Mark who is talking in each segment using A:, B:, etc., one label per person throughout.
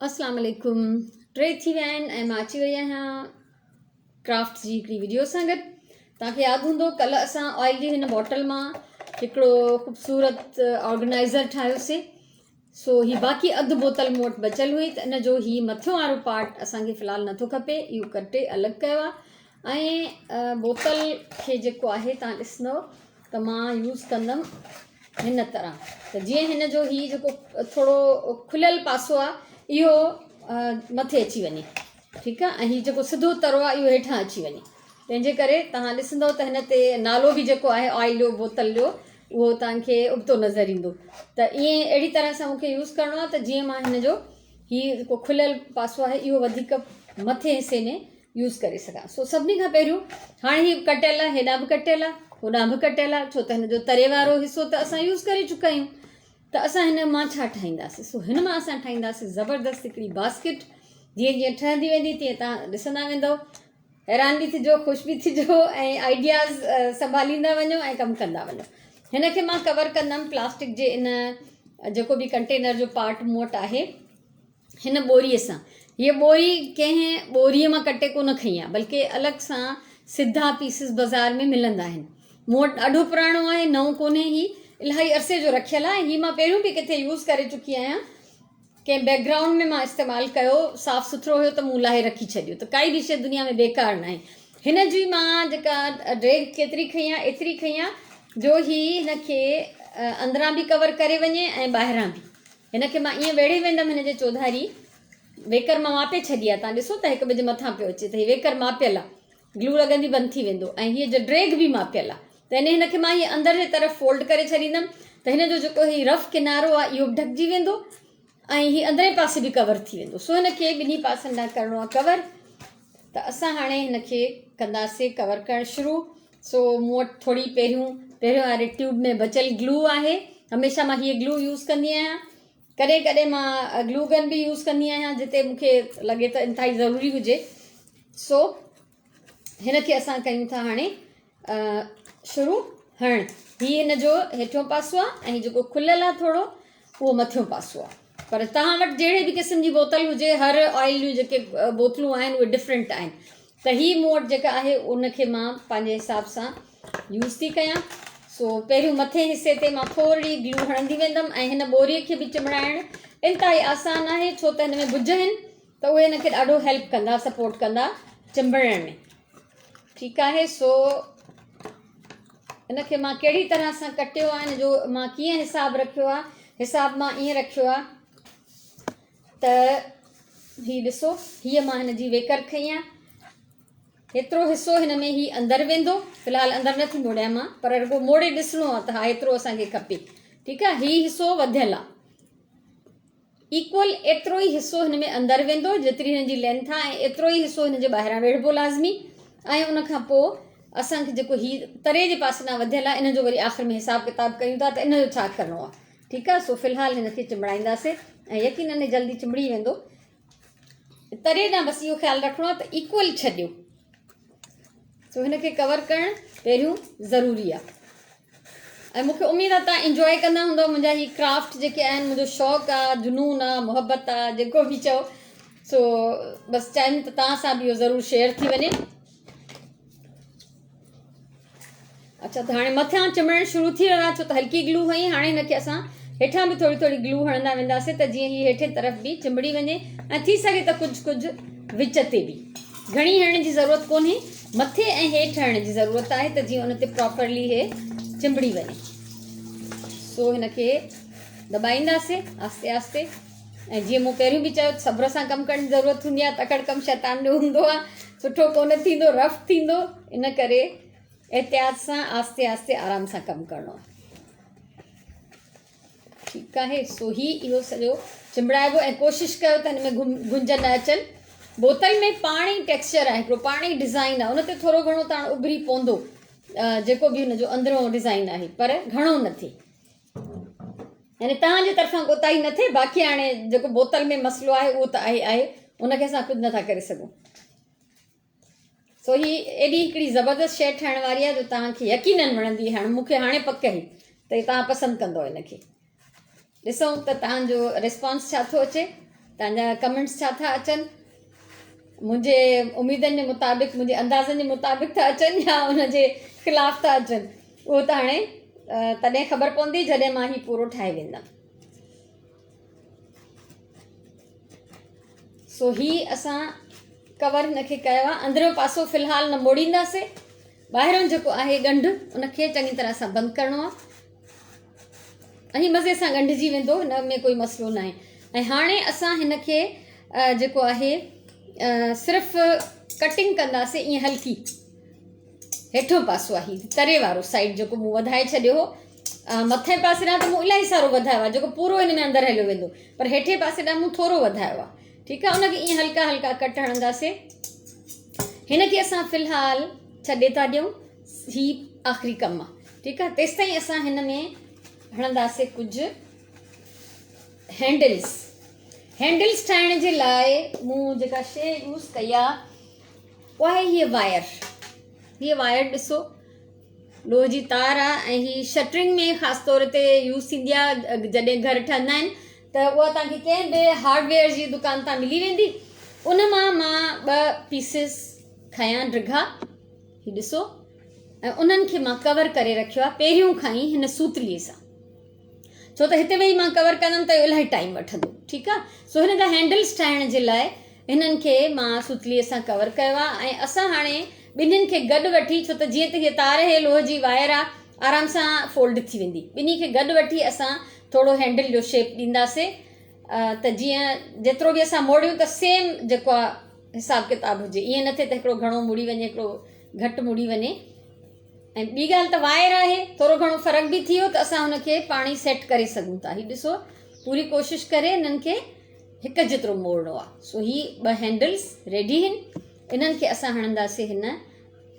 A: اسلام عليڪم ٽي ٿي ويا آهن ۽ مان اچي وئي آهيان ڪرافٽ جي هڪڙي وڊيو سان گڏ توهان کي ياد هوندو ڪلهه اسان آئل جي هن باٽل مان هڪڙو خوبصورت آرگنائزر ٺاهيوسي سو هي باقي اڌ بوتل مون وٽ بچيل هئي ته ان جو هي مٿيون وارو پارٽ اسان کي في الحال نٿو کپي اهو ڪٽي الڳ ڪيو آهي ۽ بوتل کي جيڪو آهي توهان ڏسندو ته مان يوز ڪندم هن طرح ته جيئن هن جو هي جيڪو ٿورو کليل پاسو آهي اهو مٿي اچي وڃي ٺيڪ آهي ۽ هي جيڪو سڌو ترو آهي اهو هيٺان اچي وڃي تنهن جي ڪري توهان ڏسندو ته هن تي نالو به جيڪو آهي آئل جو بوتل جو اهو توهان کي ابتو نظر ايندو ته ائين اهڙي طرح سان مونکي يوز ڪرڻو آهي ته جيئن مان هن جو هي جيڪو کليل پاسو آهي اهو وڌيڪ مٿي حصي ۾ يوز ڪري سگهان سو سڀني کان پهريون هاڻي هي ڪٽيل آهي هيڏانهن به ڪٽيل آهي هوڏانهن به ڪٽيل آهي ڇو ته هن جو تري وارو حصو ته اسان يوز ڪري چڪا آهيون ته اسان هن مان ڇا ٺاهينداسين سو هن مان اسان ٺاهينداسين زبردست هڪڙي باسڪيٽ جيئن جيئن ٺهندي ويندي تيئن تان ڏسندا ويندو حيران به ٿجو خوش به ٿجو ۽ آئيڊياز سنڀاليندا وڃو ۽ ڪم ڪندا وڃو هن کي مان ڪور ڪندم پلاسٽڪ جي ان جيڪو به ڪنٽينر جو پارٽ مون وٽ آهي هن ٻوريء سان. هيء ٻوري ڪنهن ٻوريء مان ڪٽي ڪونه کنئي آهي، بلڪه الڳ سان سڌا پيسز بازار ۾ ملندا آهن. مون وٽ ڏاڍو پراڻو آهي، نئون ڪونهي هي الاهي عرصي جو رکيل آهي ۽ هي مان پهريون به ڪٿي يوز ڪري چڪي آهيان. ڪنهن بيڪ گرائونڊ ۾ مان استعمال ڪيو، صاف سٿرو هيو ته مون لاهي رکي ڇڏيو ته ڪائي به شيء دنيا ۾ بيڪار ناهي. هن جي مان جيڪا ڊريگهه ڪيتري کنئي آهي، ايتري کنئي آهي جو هي هن کي اندران به ڪور ڪري وڃي ۽ ٻاهران به. هن کي مان ائين ويڙهي ويندم هن جي چوڌاري ويڪر مان ماپي ڇڏي آهي تان ڏسو ته هڪ ٻئي جي مٿان پيو اچي ته هي ويڪر ماپيل آهي گلو لڳندي بند ٿي ويندو ۽ هيء جو ڊريگهه به ماپيل آهي ته ان هن کي مان هي اندر جي طرف فولڊ ڪري ڇڏيندم ته هن جو جيڪو هي رف ڪنارو آهي اهو به ڍڪجي ويندو ۽ هي اندرين پاسي به ڪور ٿي ويندو سو هن کي ٻنهي پاسن ڏانهن ڪرڻو آهي ڪور ته اسان هاڻي هن کي ڪنداسي ڪور ڪرڻ شروع سو مون وٽ ٿوري پهريون پهريون واري ٽيوب ۾ بچيل گلو آهي هميشه مان هيء گلو يوز ڪندي آهيان ڪڏهن ڪڏهن مان گلو گن به يوز ڪندي آهيان جتي مون کي لڳي ته انتهائي ضروري هجي سو هن کي اسان ڪيون ٿا هاڻي شروع هڻڻ هي هن جو هيٺيون پاسو آهي ۽ جيڪو کليل آهي ٿورو اهو مٿيون پاسو آهي پر توهان وٽ جهڙي به قسم جي بوتل هجي هر آئل جون جيڪي بوتلون آهن اهي ڊفرنٽ آهن ته هي مون وٽ جيڪا آهي ان کي مان پنهنجي حساب سان يوز ٿي ڪيان سو پهريون مٿي حصي تي مان ٿورڙي گلو هڻندي ويندم ۽ هن ٻوري کي به چمڙائڻ انتهائي آسان آهي ڇو ته هن ۾ بج آهن ته اهي هن کي ڏاڍو هيلپ ڪندا سپورٽ ڪندا چنبڙڻ ۾ ٺيڪ آهي سو ان کي مان ڪهڙي طرح سان ڪٽيو آهي ان جو مان ڪيئن حساب رکيو آهي حساب مان ائين رکيو آهي ته هي ڏسو هيء مان هن جي ويڪر کنئي آهي هيترو حصو هن ۾ هي اندر ويندو في الحال اندر نٿي موڙيان مان پر رڳو موڙي ڏسڻو آهي ته ها هيترو اسان کي کپي ٺيڪ آهي هي حصو وڌيل آهي ايڪول ايترو ئي حصو هن ۾ اندر ويندو جيتري هن جي لينٿ آهي ۽ ايترو ئي حصو هن جي ٻاهران ويڙهبو لازمي ۽ ان کان پوء اسان کي جيڪو هي تري جي پاسي ڏانهن وڌيل آهي ان جو وري آخر ۾ حساب ڪتاب ڪيون ٿا ته ان جو ڇا ڪرڻو آهي ٺيڪ آهي سو في الحال هن کي چنبڙائينداسي ۽ يقينن جلدي چنبڙي ويندو تري ڏانهن بس اهو خيال رکڻو آهي ته ايڪول ڇڏيو سو هن کي ڪور ڪرڻ پهريون ضروري آهي ۽ مون کي اميد آ توهان انجواء ڪندا هوندؤ منهنجا هي ڪرافٽ جيڪي آهن منهنجو شوق آ جنون آ محبت آ جيڪو به چئو سو بس چاهيم ته توهان سان به اهو ضرور شيئر ٿي وڃي اچھا ته هاڻي مٿان چمڙڻ شروع ٿي ويو آهي ڇو ته هلڪي گلو هئي هاڻي هن کي اسان هيٺان به ٿوري ٿوري گلو هڻندا وينداسين ته جيئن هي هيٺين طرف به چمڙي وڃي ۽ ٿي سگهي ته ڪجهه ڪجهه وچ تي به گهڻي هڻڻ جي ضرورت ڪونهي، مٿي ۽ هيٺ هڻڻ جي ضرورت آهي ته جيئن ان تي پراپرلي هي چنبڙي وڃي. سو هن کي دٻائينداسين آهستي آهستي ۽ جيئن مون پهريون به چيو صبر سان ڪم ڪرڻ جي ضرورت هوندي آهي تڪڙ ڪم شيطان جو هوندو آهي سٺو ڪونه ٿيندو رف ٿيندو ان ڪري احتياط سان آهستي آهستي آرام سان ڪم ڪرڻو آهي. ٺيڪ آهي سو هي اهو سڄو چنبڙائبو ۽ ڪوشش ڪيو ته هن ۾ گهنج نه اچن بوتل ۾ پاڻ ئي ٽيڪسچر آهي هڪڙو پاڻ ئي ڊزائن آهي ان تي ٿورو گهڻو تاڻ اڀري پوندو جيڪو به هن جو اندرون ڊزائن آهي پر گهڻو نه ٿئي يعني توهان جي طرفان ڪوتاهي نه ٿئي باقي هاڻي جيڪو بوتل ۾ مسئلو آهي اهو ته آهي آهي ان کي اسان ڪجهه نٿا ڪري سگهون سو هي ايڏي هڪڙي زبردست شيء ٺهڻ واري آهي جو توهان کي يقينن وڻندي هاڻي مون کي هاڻي پڪ آهي ته توهان پسند ڪندو ان کي ڏسون ته توهان جو ريسپانس ڇا ٿو اچي. توهان جا ڪمينٽس ڇا ٿا اچن، منهنجي اميدن جي مطابق منهنجي اندازن جي مطابق ٿا اچن يا ان جي خلاف ٿا اچن، اهو ته هاڻي تڏهن خبر پوندي جڏهن مان هي پورو ٺاهي ويندم. سو هي اسان ڪور هن کي ڪيو آهي، اندريون پاسو في الحال نه موڙينداسي، ٻاهريون جيڪو آهي ڳنڍ ان کي چڱي طرح سان بند ڪرڻو آهي ۽ مزي سان ڳنڍجي ويندو، هن ۾ ڪوئي مسئلو ناهي. ۽ هاڻي اسان هن کي جيڪو آهي صرف ڪٽنگ ڪنداسي ائين هلڪي. هيٺيون پاسو آهي تري وارو سائيڊ جيڪو مون وڌائي ڇڏيو هو، مٿئين پاسي ڏانهن ته مون الاهي سارو وڌايو آهي جيڪو پورو هن ۾ اندر هليو ويندو، پر هيٺين پاسي ڏانهن مون ٿورو وڌايو آهي. ٺيڪ آهي، ان کي ائين هلڪا هلڪا ڪٽ هڻنداسي. هن کي اسان في الحال ڇڏي ٿا ڏيون، هي آخري ڪم آهي. ٺيڪ آهي، تيستائين اسان هن ۾ هڻنداسي ڪجهه هينڊلز. هينڊلز ٺاهڻ جي لاء مون جيڪا شيء يوز ڪئي آهي اها آهي هيء وائر. هيء وائر ڏسو، لوهه جي تار آهي ۽ هي شٽرنگ ۾ خاص طور تي يوز ٿيندي آهي. جڏهن گهر ٺهندا آهن ته اها توهان کي ڪنهن به هارڊويئر جي دڪان تان ملي ويندي. ان مان مان ٻه پيسز کنيا ڊگها، هي ڏسو، ۽ انهن کي مان ڪور ڪري رکيو آهي پهريون کان ئي هن سوتلي سان، ڇو ته هتي ويهي مان ڪور ڪندم ته الاهي ٽائيم وٺندو. ٺيڪ آهي، سو هن جا هينڊلز ٺاهڻ جي لاء هنن کي مان سوتلي سان ڪور ڪيو آهي. ۽ اسان هاڻي ٻنهين کي گڏ وٺي، ڇو ته جيئن ته هيء تار هي لوهه جي وائر آهي، آرام سان فولڊ ٿي ويندي، ٻنهي کي گڏ وٺي اسان ٿورو هينڊل جو شيپ ڏينداسي ته جيئن جيترو به اسان موڙيون ته سيم جيڪو آهي حساب ڪتاب هجي، ائين نه ٿئي ته هڪڙو گهڻو مڙي وڃي هڪڙو گهٽ مڙي وڃي. ۽ ٻي ڳالهه ته وائر آهي، ٿورو گهڻو فرق به ٿي ويو ته اسان هن کي پاڻ ئي سيٽ ڪري سگهون ٿا. هي ڏسو، پوري ڪوشش ڪري هنن کي هڪ جيترو موڙڻو آهي. سو هي ٻه هينڊلز ريڊي هن، انهن کي اسان هڻنداسي هن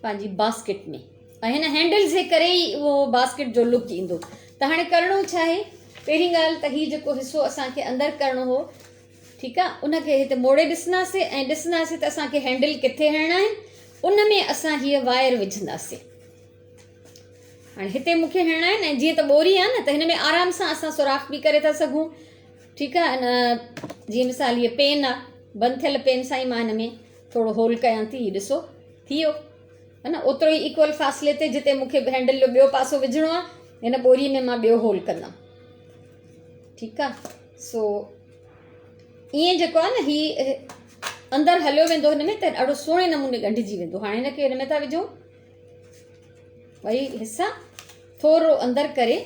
A: پنهنجي باسڪيٽ ۾، ۽ هن هينڊلز جي ڪري ئي اهو باسڪيٽ جو لڪ ايندو. ته هاڻي ڪرڻو ڇا آهي، پهرين ڳالهه ته هي جيڪو حصو اسان کي اندر ڪرڻو هو، ٺيڪ آ، ان کي هتي موڙي ڏسنداسي ۽ ڏسنداسي ته اسان کي هينڊل ڪٿي هڻڻا آهن. ان ۾ اسان هيء وائر وجهنداسي. هاڻي هتي مون کي هڻڻا آهن ۽ جيئن ته ٻوري آ نه ته هن ۾ آرام سان اسان سوراخ به ڪري ٿا سگهون. ٺيڪ آ، ان جيئن مثال هيء پين آ، بند ٿيل پين سان ئي مان هن ۾ ٿورو هول ڪيان ٿي. هي ڏسو ٿي ويو ها نه، اوترو ئي ايڪول فاصلي تي جتي مون کي هينڊل جو ٻيو پاسو وجهڻو آ، هن ٻوري ۾ مان ٻيو هول ڪندم. ٺيڪ آ، سو ائين جيڪو آهي نه هي اندر هليو ويندو هن ۾ ته ڏاڍو سهڻي نموني ڳنڍجي ويندو. هاڻي هن کي هن ۾ ٿا وجهون ٻئي حصا ٿورو اندر ڪري،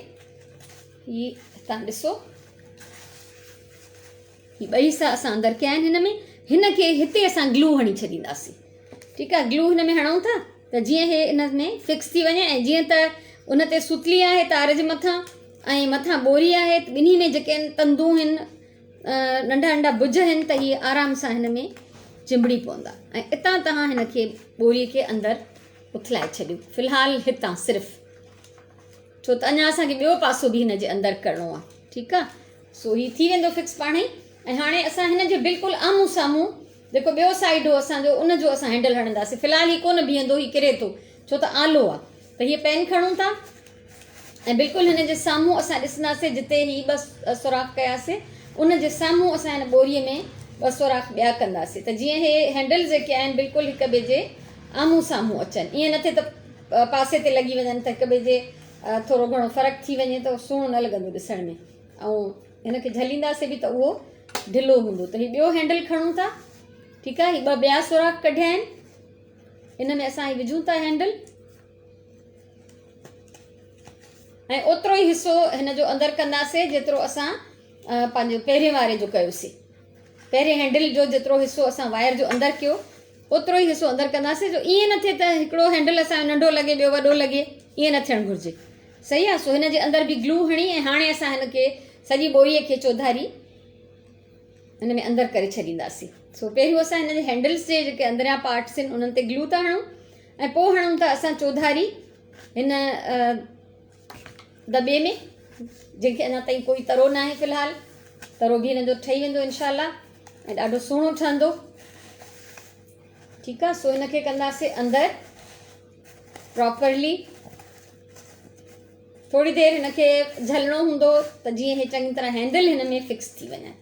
A: هي هتان ڏسو هي ٻئي حصا اسان اندر ڪيا آهن هن ۾. هن کي هتي اسان گلو هڻي ڇڏينداسين. ٺيڪ آهي، گلو هن ۾ هڻون ٿا ته جيئن هي ان ۾ فڪس ٿي وڃي. ۽ جيئن ته ان تي ستلي آهي تار جي مٿان ۽ مٿان ٻوري آهي، ٻنهي ۾ جيڪي آهن تندون آهن، ننڍا ننڍا بج آهن، ته هي آرام سان هن ۾ چنبڙي پوندا. ۽ اتان توهان هن کي ٻوري کي اندر اٿلائي ڇڏيو في الحال هتان صرف، ڇو ته اڃا اسان کي ٻيو پاسو به هن جي اندر ڪرڻو آهي. ٺيڪ آهي، سو هي ٿي ويندو فڪس پاڻ ئي. ۽ هاڻي اسان هن جي بلڪل آمهون سامهون جيڪو ٻيو سائيڊ هو اسان جو، ان جو اسان هينڊل هڻنداسين. في الحال هي ڪونه بيهندو، هي ڪري ٿو ڇو ته آلو آهي. ته هيء پين کڻون ٿا ۽ بلڪل هن جي سامهون اسان ڏسنداسين جتي هي ٻه سوراخ ڪياسين، ان جي سامهون اسان هن ٻوريء ۾ ٻه سوراخ ٻيا ڪنداسين ته جيئن هي هينڊل جيڪي آهن بلڪل هڪ ٻئي جي آمهون سامهون اچن. ائين نه ٿئي ته پاسي تي لڳي وڃن ته هڪ ٻئي جي ٿورو گهڻو فرق ٿي وڃي ته سهڻو نه لڳندو ڏسڻ ۾، ۽ هن کي جهلينداسين به ته اهو ڍلو هوندو. ته هي ٻيو هينڊل کڻون ٿا. ٺيڪ آهي، هي ٻه ٻيا سوراخ ڪڍيا آهن، ان ۾ اسان هي وجهون ٿا هينڊل، ۽ اوترو ئي حصو هن جو اندر ڪنداسين جيترو اسان پنهنجو پهرين واري جو ڪيوسين. پهرين هينڊل جو جيترو حصو اسان وائر جو اندر ڪيو اوترو ئي حصو اندر ڪنداسين، جو ائين نه ٿئي ته هڪڙو هينڊل اسان جو ننڍو لڳي ٻيو وڏو لڳي، ائين نه ٿيڻ گهرجي. صحيح آهي. سو هن جي اندر به گلو هڻي ۽ هاڻي اسان هن کي سڄي ٻوريء کي چوڌاري هن ۾ اندر ڪري ڇڏينداسين. سو پهريون اسان هن جي هينڊلز جي جيڪي اندريان پارٽس آهن انهن تي گلو ٿا هڻون ۽ پوء هڻون ٿا اسان چوڌاري هن دٻي ۾، جنهن کي اڃا تائين ڪوئي ترو ناهي. في الحال ترو به هن جو ٺهي ويندو انشاء الله ۽ ڏاڍو سهڻو ٺهندو. ٺيڪ آهي، سو هن کي ڪنداسين اندر پراپرلي. ٿوري دير هن کي جهلڻو هوندو ته جيئن هي چڱي طرح هينڊل هن ۾ فڪس ٿي وڃن.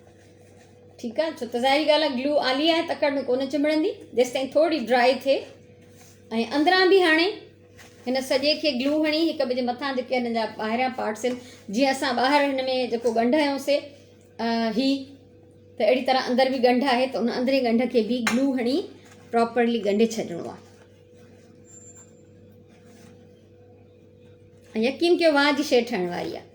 A: ٺيڪ آهي ڇو ته ظاهري ڳالهه آهي گلو آلي آهي تڪڙ ۾ ڪونه چنبڙندي جيستائين ٿوري ڊرائي ٿئي ۽ اندران به هاڻي هن سڄي کي گلو هڻي هڪ ٻئي جي مٿان جيڪي هن جا ٻاهريان پارٽس آهن جيئن اسان ٻاهر هن ۾ جيڪو ڳنڍ هنيوسي هي ته اهڙي طرح اندر به ڳنڍ آهي ته ان اندرين ڳنڍ کي به گلو هڻي پراپرلي ڳنڍي ڇڏڻو آهي ۽ يقين ڪيو واهه جي شيء ٺهڻ واري آهي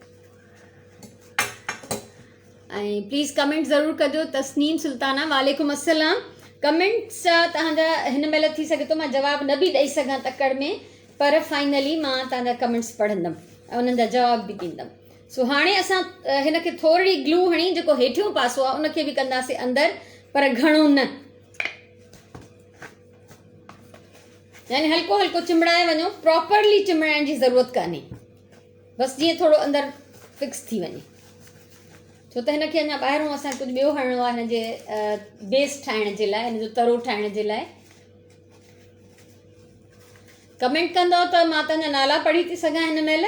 A: ۽ پليز ڪمينٽ ضرور ڪجو تسنيم سلطانه وعليڪم السلام ڪمينٽس جا توهان جا هن مهل ٿي سگهي ٿو مان جواب نه به ڏئي سگهان تڪڙ ۾ پر فائنلي مان توهان جا ڪمينٽس پڙهندم ۽ انهن جا جواب به ڏيندم سو هاڻي اسان هن کي ٿورڙي گلو هڻي جيڪو هيٺيون پاسو آهي ان کي به ڪنداسين اندر پر گهڻو نه يعني هلڪو هلڪو چنبڙائي وڃو پراپرلي چنبڙائڻ جي ضرورت ڪانهي بس جيئن ٿورو اندر فڪس ٿي وڃي ڇو ته هن کي اڃا ٻاهرون اسان ڪجهه ٻيو هڻڻو آهي هن جي بيس ٺاهڻ جي لاء هن جو ترو ٺاهڻ جي لاء ڪمينٽ ڪندو ته مان تنهنجا نالا پڙهي ٿي سگهان هن مهل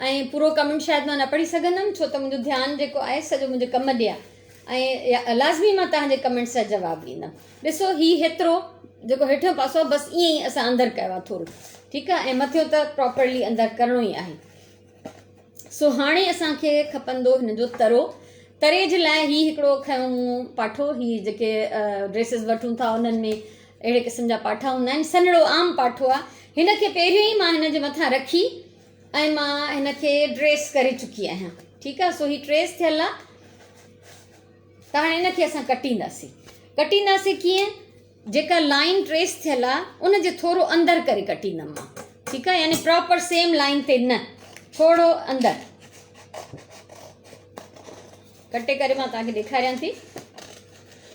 A: ۽ پورو ڪمينٽ شايد مان نه پڙهي سگهندم ڇو ته منهنجو ڌيان جيڪو آهي سڄو منهنجي ڪم ڏي آهي ۽ لازمي مان توهان جي ڪمينٽس جا جواب ڏيندم. ڏسو هي هيترو جيڪو هيٺيون پاسو آهي بس ائين ئي اسان اندر ڪيو آهي ٿورو ٺيڪ آهي ۽ مٿيون ته پراپرلي اندر ڪرڻو ئي آهي. سو هاڻي اسان کي کپندو هن جو ترو. تري جي لاء هي هڪڙو کنيو مون پاٺو هي جيڪي ڊريسز وٺون ٿا انهن ۾ اهڙي قسم جا پاٺا هوندا آهن سنهڙو عام پاٺو آهي هن کي پهريون ئي مان هن جي مٿان رکي ۽ مان هن کي ٽريس ڪري چڪي آهيان ٺيڪ آهي سو هي ٽريس ٿيل آهي ته هاڻي ان کي اسان ڪٽينداسين ڪٽينداسين ڪيئن جيڪا لائن ٽريس ٿيل آهي ان جي ٿورو اندر ڪري ڪٽيندم مان ٺيڪ آهي يعني پراپر سيم لائن تي نه ٿورو اندر ڪٽي ڪري مان توهان کي ڏيکاريان ٿي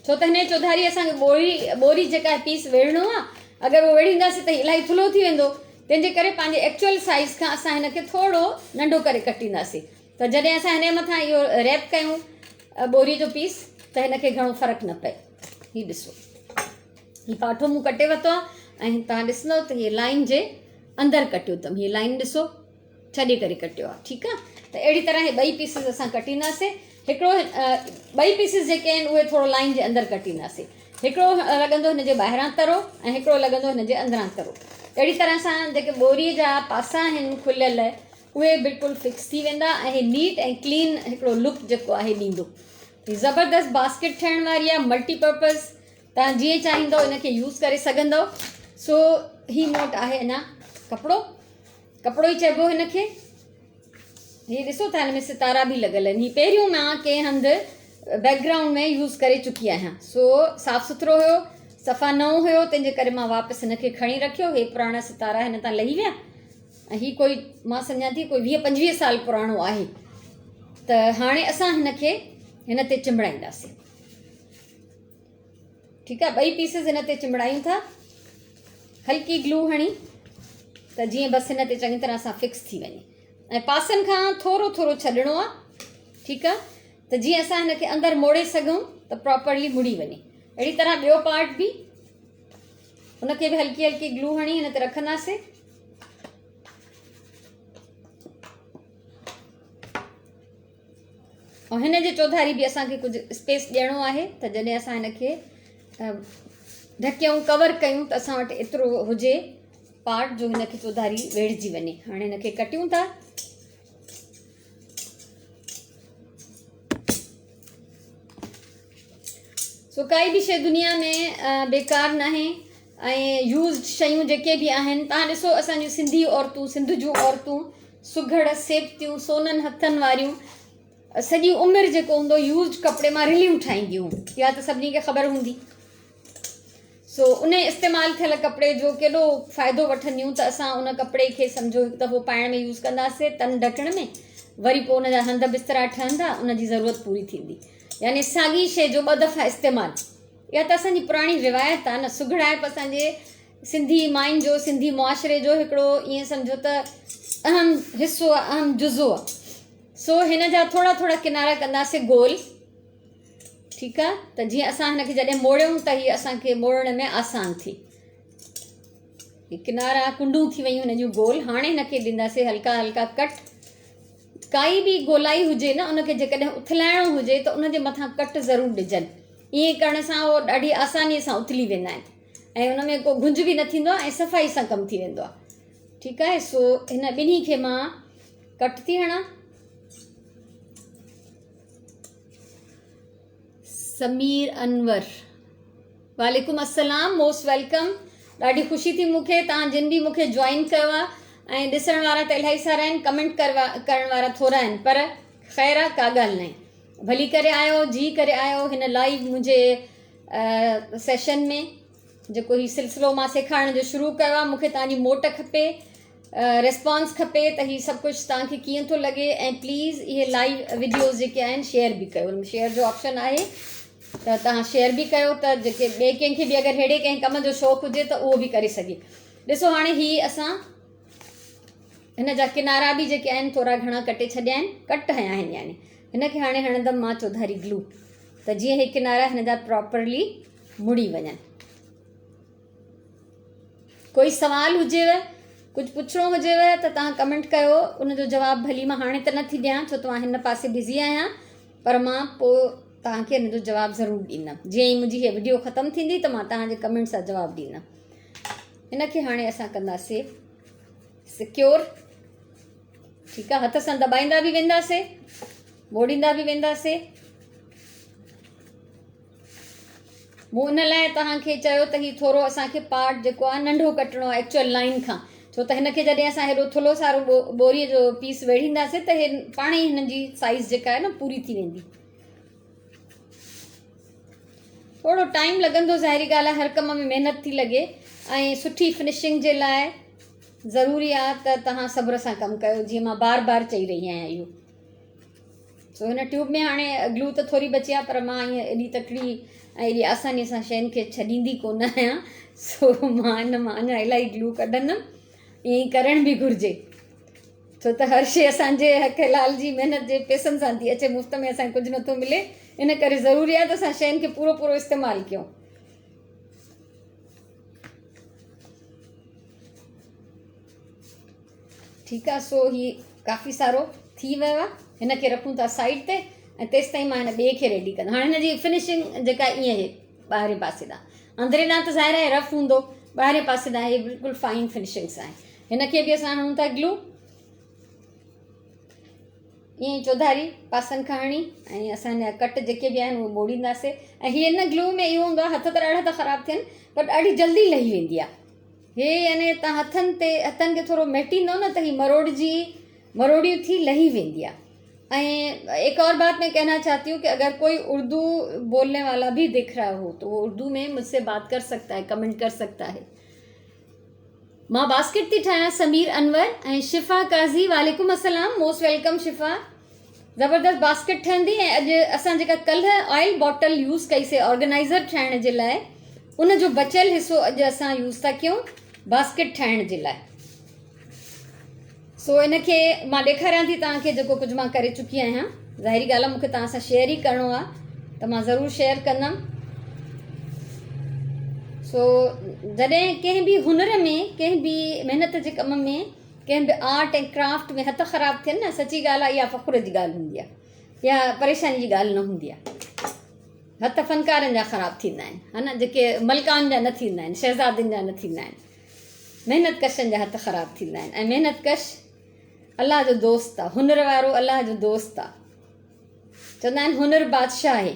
A: ڇو ته هن جي چوڌاري اسان کي ٻوري ٻوري جيڪا پيس ويڙهڻو آهي اگر اهو ويڙهينداسين ته الاهي ٿلهو ٿي ويندو تنهن جي ڪري پنهنجي ايڪچوئل سائيز کان اسان هن کي ٿورو ننڍو ڪري ڪٽينداسين ته جڏهن اسان هن جي مٿان اهو ريپ ڪيون ٻوري جو پيس ته هن کي گهڻو فرق نه پئي هي ڏسو هي پاٺو مون ڪٽي ورتو آهي ۽ توهان ڏسندو ته هي لائن جي اندر ڪٽيو اٿم هي لائن ڏسو ڇڏي ڪري ڪٽيو آهي ٺيڪ آهي ته اهڙي طرح هي ٻئي پيسز اسان ڪٽينداسين هڪڙو ٻئي پيسز جيڪي آهن اهي ٿورو لائن جي اندر ڪٽينداسين هڪڙو لڳندو هن جي ٻاهران ترو ۽ هڪڙو لڳندو هن جي اندران ترو اهڙي طرح سان جيڪي ٻوري جا پاسا آهن کليل اهي بلڪل فڪس ٿي ويندا ۽ هي نيٽ ۽ ڪلين هڪڙو لڪ جيڪو آهي ڏيندو هي زبردست باسڪيٽ ٺهڻ واري آهي ملٽي پرپز توهان جيئن چاهيندو ان کي يوز ڪري سگهندو سو هي مون وٽ آهي اڃا ڪپڙو ڪپڙو ئي چئبو هن کي. هي ڏسو ٿا هن ۾ ستارا به لڳل آهن. هي پهريون مان ڪنهن هنڌ بيڪ گرائونڊ ۾ يوز ڪري چڪي آهيان. سو صاف سٿرو هيو، صفا نئون هيو، تنهن جي ڪري مان واپس هن کي کڻي رکيو. هي پراڻا ستارا هن تان لهي ويا ۽ هي ڪوئي مان سمجهان ٿي ڪوئي 20 25 سال پراڻو آهي. ته هاڻي اسان هن کي هن تي چنبڙائينداسين. ٺيڪ آهي ٻئي پيسز هن تي چنبڙايون ٿا هلڪي گلو هڻي ته جيئن بس هن تي چڱي طرح سان فڪس ٿي وڃي ۽ پاسن کان ٿورو ٿورو ڇڏڻو آهي ٺيڪ آهي ته جيئن اسان هن کي اندر موڙي سگهون ته پراپرلي مڙي وڃي اهڙي طرح ٻيو پارٽ به ان کي به هلڪي هلڪي گلو هڻي هن تي رکنداسين ۽ هن جي چوڌاري به اسان کي ڪجهه اسپيس ڏيڻو آهي ته جڏهن اسان هن کي ڍڪيون ڪور ڪيون ته اسان وٽ ايترو هجي پارٽ جو هن کي چوڌاري ويڙهجي وڃي هاڻي هن کي ڪٽيون ٿا سو ڪائي به شيء دنيا ۾ بيڪار ناهي ۽ يوزڊ شيون جيڪي به آهن تان ڏسو اسان جون سنڌي عورتون سنڌ جون عورتون سگهڙ سيبتيون سونن هٿن واريون سڄي عمر جيڪو هوندو يوزڊ ڪپڙي مان رليون ٺاهينديون اها ته سڀني کي خبر هوندي سو ان استعمال ٿيل ڪپڙي جو ڪيڏو فائدو وٺنديون ته اسان ان ڪپڙي کي سمجهو هڪ دفعو پائڻ ۾ يوز ڪنداسي تن ڍڪڻ ۾ وري پوء ان جا هنڌ بسترا ٺهندا ان جي ضرورت پوري ٿيندي يعني ساڳي شيء جو ٻه دفعا استعمال اها ته اسان جي پراڻي روايت آهي نه سگهڙائپ اسان جي سنڌي ماين جو سنڌي معاشري جو هڪڙو ائين سمجهو ته اهم حصو آهي اهم جزو آهي سو هن جا ٿورا ٿورا ڪنارا ڪنداسين گول ٺيڪ آهي ته جيئن اسان هن کي جڏهن موڙيون ته هي اسان کي موڙڻ ۾ آسان ٿي هي ڪنارا ڪنڊون ٿي ويون هن جون گول هاڻي هن کي ڏينداسين هلڪا هلڪا ڪٽ ڪائي به گولائي هجي نه ان کي جيڪڏهن اٿلائڻو هجي ته ان جي مٿان ڪٽ ضرور ڏجن. ائين ڪرڻ سان اهو ڏاڍي آساني سان اٿلي ويندا آهن ۽ ان ۾ ڪو گهنج به نه ٿيندو آهي ۽ صفائي سان ڪم ٿي ويندو آهي. ٺيڪ آهي سو هن ٻنهي کي مان ڪٽ ٿي هڻان. سمير انور وعليڪم السلام موسٽ welcome ڏاڍي خوشي ٿي مون کي توهان جن به مون کي جوائن ڪيو آهي ۽ ڏسڻ وارا ته الاهي سارا آهن ڪمينٽ ڪرڻ وارا ٿورا آهن پر خير آهي ڪا ڳالهه ناهي ڀلي ڪري آيو جي ڪري آيو هن لائيو منهنجي سيشن ۾ جيڪو هي سلسلو مان سيکارڻ جو شروع ڪيو آهي مون کي توهان جي موٽ کپي ريسپانس کپي ته هي سڀ ڪجهه توهان کي ڪيئن ٿو لڳي ۽ پليز اهي لائيو وڊيوز جيڪي آهن شيئر به ڪيو ان ۾ شيئر جو آپشن آهي ته توهان شيئر به ڪيو ته جيڪي ٻئي ڪنهن کي به اگر ههڙي ڪنهن ڪم جو شوق هجي ته اهو به ڪري سگهي ڏسو هاڻي هي اسان هن جا ڪنارا به جيڪي آهن ٿورا گهڻا ڪٽي ڇڏيا آهن ڪٽ هنيا آهن يعني هن کي هاڻي هڻندم مان چوڌاري گلو ته جيئن هي ڪنارا هن جا پراپرلي مڙي وڃن ڪوئي سوال هجيو ڪجهه پڇڻو هجيو ته توهان ڪمينٽ ڪيو ان جو جواب ڀلي مان هاڻي ته نه ٿي ڏيان ڇو ته مان هن پاسي بزي آهيان پر مان پوء توهان کي ان جو جواب ضرور ڏيندم جيئن ئي منهنجي هي وڊيو ختم ٿيندي ته مان توهان جي ڪمينٽس جا جواب ڏيندم هن کي هاڻي اسان ڪنداسي سڪيور ٺيڪ آهي هٿ سان دٻائيندا به وينداسي موڙيندا به وينداسي مون ان لاء توهان کي چيو ته هي ٿورو اسان کي پارٽ جيڪو آهي ننڍو ڪٽڻو آهي ايڪچوئل لائين کان ڇو ته هن کي جڏهن اسان هيڏو ٿلهو سارو ٻوري جو پيس ويڙهينداسين ته هي پاڻ ئي هن جي سائيز جيڪا آهي نه پوري ٿي ويندي. ٿورو ٽائيم لڳندو ظاهري ڳالهه آهي هر ڪم ۾ محنت ٿي لڳي ۽ سٺي فنشنگ جي لاء ضروري آهي ته توهان صبر سان ڪم ڪيو جيئن مان بار بار چئي رهي آهيان اهو. سو هن ٽيوب ۾ هاڻي گلو ته ٿوري بچي آهي پر مان ائين ايڏي تڪڙي ۽ ايڏي آساني سان شين کي ڇڏيندي ڪونه آهيان سو مان ان مان اڃا الاهي گلو ڪڍندم ائين ئي ڪرڻ به گهرجي ڇو ته هر شي اسانجي حق حلال جي محنت جي پيسن سان ٿي اچي مفت ۾ اسانکي ڪجهه نٿو ملي ان ڪري ضروري آهي ته اسان شين کي پورو پورو استعمال ڪيون ٺيڪ آ سو هي ڪافي سارو ٿي ويو آ هن کي رکون ٿا سائيڊ تي ۽ تيستائين مان هن ٻئي کي ريڊي ڪندم هاڻي هن جي فنشنگ جيڪا ائين آهي ٻاهرين پاسي ڏانهن اندرين ڏانهن ته ظاهر آهي رف هوندو ٻاهرين پاسي ڏانهن هي بلڪل فائن فنشنگ سان آهي هن کي به اسان هڻون ٿا گلو ائين ئي چوڌاري پاسن کان هڻي ۽ اسان هن جا ڪٽ جيڪي به آهن اهي موڙينداسي ۽ هي هن گلو ۾ اهو هوندو آهي هٿ ته ڏاڍا ٿا خراب ٿين پر ڏاڍي جلدي لهي ويندي آهي هي يعني تان هٿن تي هٿن کي ٿورو مهٽيندو نه ته هي مروڙجي مروڙيون ٿي لهي ويندي آ ۽ ايڪ اور بات مين ڪهنا چاهتي هون ڪي اگر ڪوئي اردو بولني والا ڀي دک رها هو تو وو اردو مين مجھ سي بات ڪر سڪتا هي ڪمينٽ ڪر سڪتا هي مان باسڪيٽ ٿي ٺاهيان سمير انور ۽ شفا قاضي وعليڪم السلام موسٽ welcome شفا زبردست باسڪيٽ ٺهندي ۽ اڄ اسان جيڪا ڪلهه آئل باٽل يوز ڪئي سي آرگنائيزر ٺاهڻ جي لاء ان جو بچيل حصو اڄ اسان يوز ٿا ڪيون باسڪيٽ ٺاهڻ جي لاء سو ان کي مان ڏيکاريان ٿي توهان کي جيڪو ڪجهه مان ڪري چڪي آهيان ظاهري ڳالهه آهي مون کي توهان سان شيئر ئي ڪرڻو آهي ته مان ضرور شيئر ڪندم سو جڏهن ڪنهن به هنر ۾ ڪنهن به محنت جي ڪم ۾ ڪنهن به آرٽ ۽ ڪرافٽ ۾ هٿ خراب ٿين نه سچي ڳالهه آهي اها فخر جي ڳالهه هوندي آهي اها پريشاني جي ڳالهه نه هوندي آهي هٿ فنڪارن جا خراب ٿيندا آهن ها نه جيڪي ملڪائن جا نه ٿيندا آهن شهزادين جا نه ٿيندا آهن محنت ڪشن جا هٿ خراب ٿيندا آهن ۽ محنت ڪش الله جو دوست آهي هنر وارو الله جو دوست آهي چوندا آهن هنر بادشاهه آهي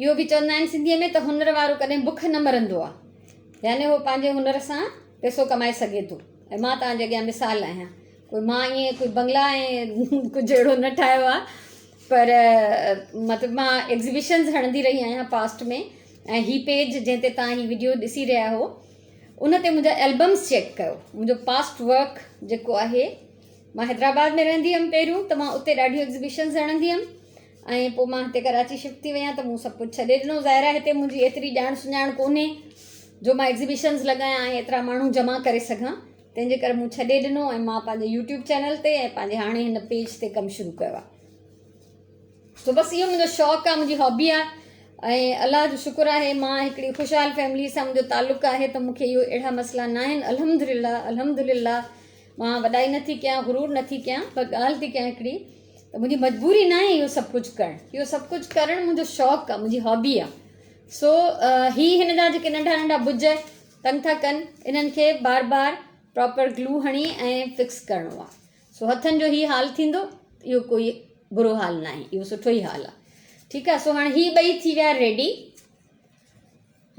A: اهو به چوندا آهن سنڌيء ۾ ته هنر وارو ڪڏهن بک نه مرندو آهي يعني هو پنهنجي هنر سان پئسو ڪمائي سگهي ٿو ۽ مان توهان جي اڳيان مثال آهيان ڪوئي مان ائين ڪوئي بنگلا ۽ ڪجهه اهڙو نه ٺاهيو آهي پر مطلب مان ايگزيبيشنز هڻندي رهي آهيان پاسٽ ۾ ۽ هي پيج جنهن تي توهان هي وڊيو ڏسي رهيا آهيو ان تي منهنجا البمز چيڪ ڪيو منهنجو پاسٽ ورڪ جيڪو آهي مان حيدرآباد ۾ رهندي هيم پهريون ته مان اتي ڏاڍيون ايگزيبيشنز هڻندي هيم ۽ پوء مان هتي ڪراچي شفٽ ٿي وئي آهيان ته مون سڀ ڪجهه ڇڏي ڏنو ظاهر آهي هتي منهنجي ايتري ڄاڻ سڃاڻ ڪونهي جو مان ايگزيبيشنز لڳايان ۽ ايترا ماڻهو جمع ڪري سگهان تنهن جي ڪري مون ڇڏي ڏنو ۽ مان پنهنجي يوٽيوب چينل تي ۽ پنهنجي هاڻي هن پيج تي ڪم شروع ڪيو آهي سو بس اهو منهنجو شوق آهي منهنجي هابي آهي ۽ الله جو شڪر آهي مان هڪڙي خوشحال فيملي سان منهنجو تعلق آهي ته مونکي اهو اهڙا مسئلا نه آهن الحمد لله الحمد لله مان وڏائي نٿي ڪيان غرور نٿي ڪيان پر ڳالهه ٿي ڪيان هڪڙي ته منهنجي مجبوري ناهي اهو سڀ ڪجهه ڪرڻ اهو سڀ ڪجهه ڪرڻ منهنجو شوق آهي منهنجي هابي آهي سو هي هن جا جيڪي ننڍا ننڍا بج تنگ ٿا ڪن انهن کي بار بار پراپر گلو هڻي ۽ فڪس ڪرڻو آهي سو هٿن جو هي حال ٿيندو اهو ڪوئي برو حال ناهي اهو سٺو ئي حال آهي ٺيڪ آهي سو هاڻي هي ٻئي ٿي ويا ريڊي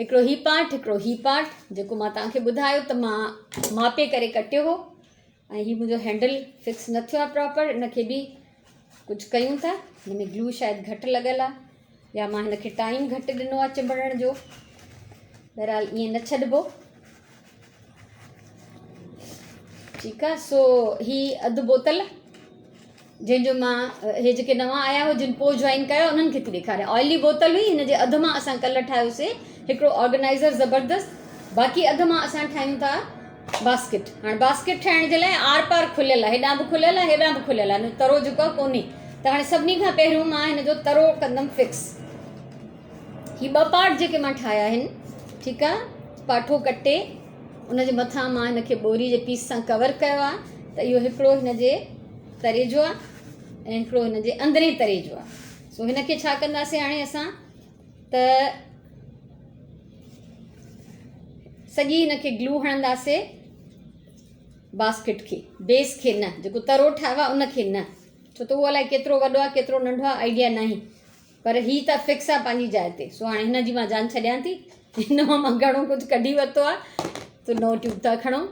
A: هڪڙو هي پارٽ هڪڙو هي پارٽ جيڪو مان توهان کي ٻڌايو ته مان ماپي ڪري ڪٽيو هو ۽ هي منهنجو هينڊل فڪس نه ٿيو آهي پراپر ان کي به ڪجهه ڪيون ٿا هن ۾ گلو شايد گهٽ لڳل آهي يا مان هن کي ٽائيم گهٽ ڏنو آهي چنبڙڻ جو بهرحال ائين نه ڇڏبو ٺيڪ آ سو هي اڌ بوتل جنهن جو مان هي جيڪي نوان آيا هو جن پوء جوائن ڪيا انهن کي ٿي ڏيکاريان آئلي بوتل هئي هن جي اڌ مان اسان ڪلر ٺاهيوسي هڪڙو آرگنائزر زبردست باقي اڌ مان اسان ٺاهيون ٿا باسڪٽ هاڻي باسڪٽ ٺاهڻ جي لاء آر پار کليل آهي هيڏانهن به کليل آهي هيڏانهن به کليل آهي ترو جيڪو آهي ڪونهي ته هاڻي سڀني کان پهريون مان هن جو ترو ڪندم فڪس هي ٻه پارٽ جيڪي مان ٺاهيا آهن ٺيڪ آ پاٺو ڪٽي ان جي مٿان مان هن کي ٻوري جي پيس سان ڪور ڪيو آ ته اهو هڪڙو هن جي تري جو آ ۽ هڪڙو هن جي اندرين تري جو آ سو هن کي ڇا ڪنداسين هاڻي اسان ته سڄي هن کي گلو هڻنداسين باسڪٽ کي بيس کي نه جيڪو ترو ٺاهيو آ ان کي نه ڇو ته اهو الائي ڪيترو وڏو آ ڪيترو ننڍو آ آئيڊيا ناهي پر هي ته فڪس آ پنهنجي جاء تي سو هاڻي هن جي مان جان ڇڏيان ٿي هن مان مان گهڻو ڪجهه ڪڍي ورتو آ تو نئون ٽيوب ٿا کڻو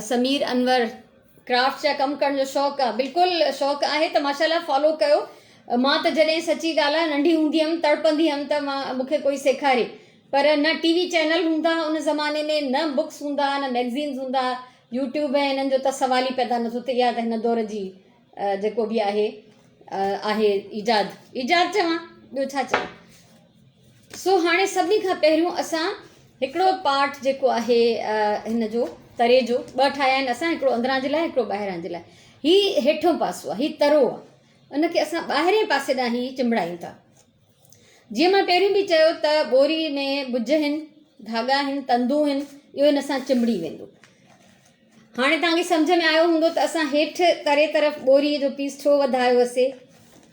A: سمير انور ڪرافٽ جا ڪم ڪرڻ جو شوق آ بلڪل شوق آهي ته ماشاء الله فالو ڪيو مان ته جڏهن سچي ڳالهه آ ننڍي هوندي هيم تڙپندي هيم ته مان مونکي ڪوئي سيکاري پر نه ٽي وي چينل هوندا ان زماني ۾ نه بڪس هوندا نه ميگزينز هوندا يوٽيوب ۽ انهن جو ته سوال ئي پيدا نٿو ٿئي اها ته هن دور جي جيڪو به آهي آهي ايجاد ايجاد چوان ٻيو ڇا چوان سو هاڻي سڀني کان پهريون اسان هڪڙو پارٽ جيڪو آهي هن جو تري جو ٻه ٺاهيا آهن اسان هڪڙو اندران جي لاء هڪڙو ٻاهران جي لاء هي هيٺون پاسو آهي هي ترو آهي ان کي اسان ٻاهرين پاسي ڏانهن هي چنبڙايون ٿا جيئن مان پهريون به چيو ته ٻوري ۾ ٻج آهن، ڌاڳا آهن، تندون آهن، اهو هن سان چنبڙي ويندو. هاڻي توهان کي سمجهه ۾ آيو هوندو ته اسان هيٺ تري طرف ٻوري جو پيس ڇو وڌايو هئسي،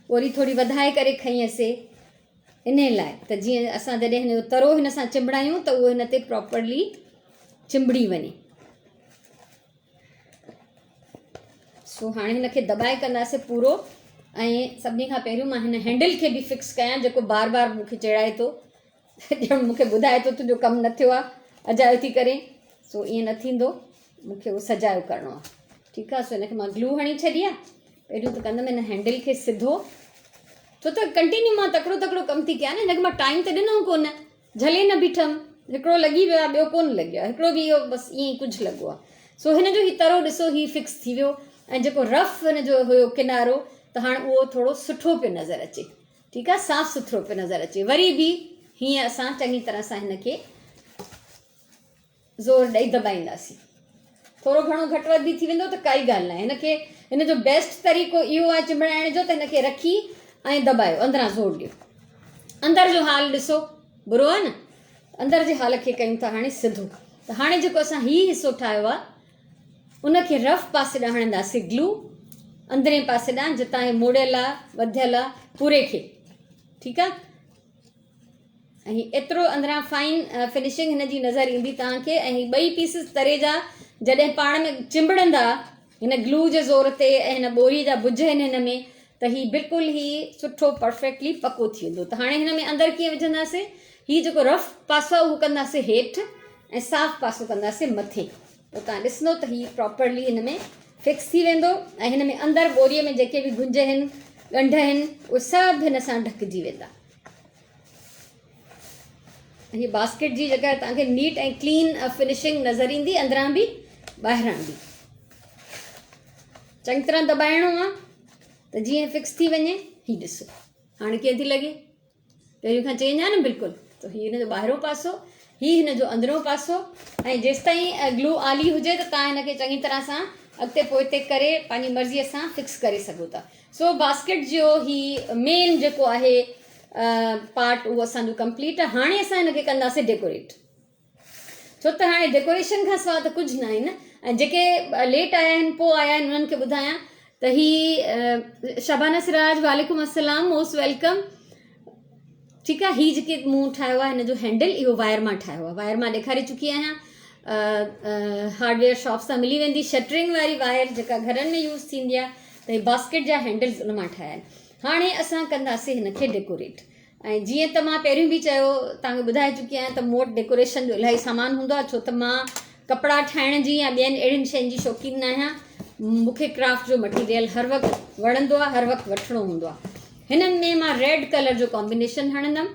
A: ٻوري ٿوري وڌائي ڪري کنئي هئسي، انهي لاء ته جيئن اسان جڏهن هن جو ترو هن سان چنبڙايون ته اهو هن تي پراپرلي چنبڙي وڃي. سو هاڻي هن کي دٻائي ڪنداسين پورو ۽ سڀني کان پهريون مان هن هينڊل کي به فڪس ڪيان جيڪو بار بار مون کي چيڙائي ٿو ڄڻ مون کي ٻڌائي ٿو تنهنجو ڪم نه ٿيو آهي اجايو ٿي ڪرين سو ائين نه ٿيندو مون کي اهو سجايو ڪرڻو آهي ٺيڪ آهي سو هن کي مان گلو هڻي ڇڏي آهي پهريون ته ڪندم هن هينڊل کي سڌو ڇو ته ڪنٽينيو مان تڪڙو تڪڙو ڪم ٿي ڪيان نه هن کي مان ٽائيم ته ڏنو ڪونه جهلي نه بيٺم، هڪڙو لڳي ويو آهي ٻيو ڪونه لڳيو آهي، هڪڙو به اهو بس ائين ئي ڪجهه لڳو آهي. سو هن جو هي ترو ڏسو هي فڪس ٿي ويو ۽ جيڪو رف هن جو هيو ڪنارو ته هاڻ اهو ٿورو سٺو پيو نظر اچي. ٺيڪ آهي صاف سٿرو پيو نظر اچي. وري به هيئن اسان چڱي طرح سان هن کي زور ڏئي دٻائينداسين. ٿورو گهڻو گهٽ وڌ به ٿي ويندو ته ڪائي ڳالهه ناهي. هن کي هن جو بيسٽ طريقو اهو آهي چنبڙائڻ جو ته هن کي رکي ۽ دٻايو اندران زور ڏيو. اندر جو حال ڏسو برو آهي نه اندر جي حال کي ڪيون ٿا هاڻي سڌو ته هاڻي جيڪو اسان هي حصو ٺاهيو آهي ان کي رف پاسي ڏانهن هڻنداسين گلو اندرين پاسي ڏانهن جتان هي موڙيل آهي وڌيل آهي پوري کي ٺيڪ آهي ۽ هي ايترو اندران فائن فنشنگ هن جي نظر ايندي توهان کي ۽ هي ٻئي پيسز تري جا جڏهن پاڻ ۾ چنبڙندا هن گلو جي زور تي ۽ هن ٻوري جا بجھ آهن هن ۾ ته هي بلڪل هي سٺو پرفيڪٽلي پڪو ٿي ويندو ته هاڻي هن ۾ اندر ڪيئن وجهنداسين هي جيڪو رف پاسو آهي اهو ڪنداسين هيٺ ۽ صاف پاسو ڪنداسين مٿي پوء توهان ڏسندو ته هي پراپرلي هن ۾ فڪس ٿي ويندو ۽ هن ۾ اندر ٻوري ۾ جيڪي به گهنج آهن ڳنڍ آهن اهي سڀ هن سان ڍڪجي ويندا. هي باسڪيٽ جي جيڪا توهان کي نيٽ ۽ ڪلين فنشنگ نظر ايندي اندران به ٻاهران به چڱي طرح دٻائڻو آهي ته جيئن فڪس ٿي وڃي. هي ڏسو هاڻي ڪيئن ٿي لڳي. پهريون کان چينج آهي نه بلڪل ته هي هن جو ٻاهريون پاسو هي هن جو اندريون پاسو ۽ جيستائين گلو آلي هجي ته تان هن کي چڱي طرح سان اڳتي پوئتي ڪري پنهنجي مرضي سان فڪس ڪري سگهو ٿا سو باسڪيٽ جو هي مين جيڪو آهي پارٽ اهو اسان جو ڪمپليٽ آهي هاڻي اسان هن کي ڪنداسين ڊيڪوريٽ ڇو ته هاڻي ڊيڪوريشن کان سواء ته ڪجهه ناهي نه. ۽ جيڪي ليٽ آيا آهن پوء آيا آهن انهن کي ٻڌايان ته هي شبانه سراج وعليڪم السلام موسٽ welcome ٺيڪ آهي هي جيڪي مون ٺاهيو آهي هن جو هينڊل اهو وائر مان ٺاهيو آهي وائر مان ڏيکاري چڪي آهيان هارڊويئر شاپس تان ملي ويندي شٽرنگ واري وائر جيڪا گهرن ۾ يوز ٿيندي آهي ته هي باسڪيٽ جا هينڊلز ان مان ٺاهيا آهن هاڻي اسان ڪنداسين هن کي ڊيڪوريٽ ۽ جيئن ته مان پهريون به چيو توهان کي ٻڌائي چڪي آهيان ته مون وٽ ڊيڪوريشن جو الاهي سامان هوندو آهي ڇو ته مان ڪپڙا ٺاهڻ جي يا ٻين اهڙين شين جي شوقين نه آهيان مون کي ڪرافٽ جو مٽيريل هر وقت وڻندو آهي هر وقت وٺڻو هوندو آهي هنن ۾ مان ريڊ ڪلر جو ڪامبينيشن هڻندم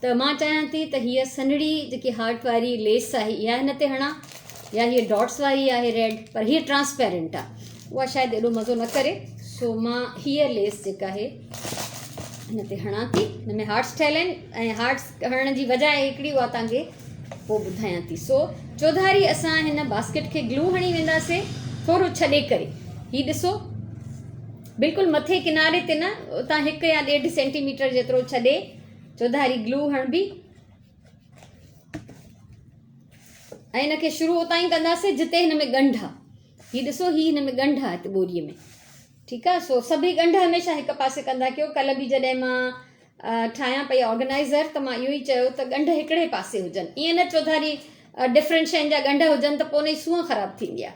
A: ته مان چاهيان ٿي ته هيء سنهڙي جيڪي هارٽ واري ليس آهي اها هن تي هڻان يا هيء ڊاٽس واري آهي ريڊ پر هيء ٽرانسپيرنٽ آهي اها شايد ايڏو مزو نه ڪري سو مان هيء ليس جيڪا آهي هن تي هڻان ٿي هن ۾ هارٽس ٺهيل آهن ۽ هارٽس هڻڻ جي وجه آهي هڪڙي اها توهان کي پوء ٻڌايان ٿي سو چوڌاري اسان هن باسڪيٽ کي گلو هڻي وينداسي ٿورو ڇڏي ڪري هي ڏسو بلڪل مٿي ڪناري تي نه اتان هڪ يا ڏيڍ سينٽي ميٽر جيترو ڇڏي چوڌاري گلو هڻبي ۽ هن کي شروع اتان ئي ڪنداسي جتي هن ۾ ڳنڍ آ هي ڏسو هي هن ۾ ڳنڍ آ هتي ٻوري ۾ ٺيڪ آ سو سڀئي ڳنڍ هميشه هڪ پاسي ڪندا ڪيو ڪلهه به جڏهن مان ٺاهيان پئي آرگنائزر ته مان اهو ئي چيو ته ڳنڍ هڪڙي پاسي هجن ائين نه چوڌاري ڊفرنٽ شين جا ڳنڍ هجن ته پوء ان جي سونهن خراب ٿيندي آ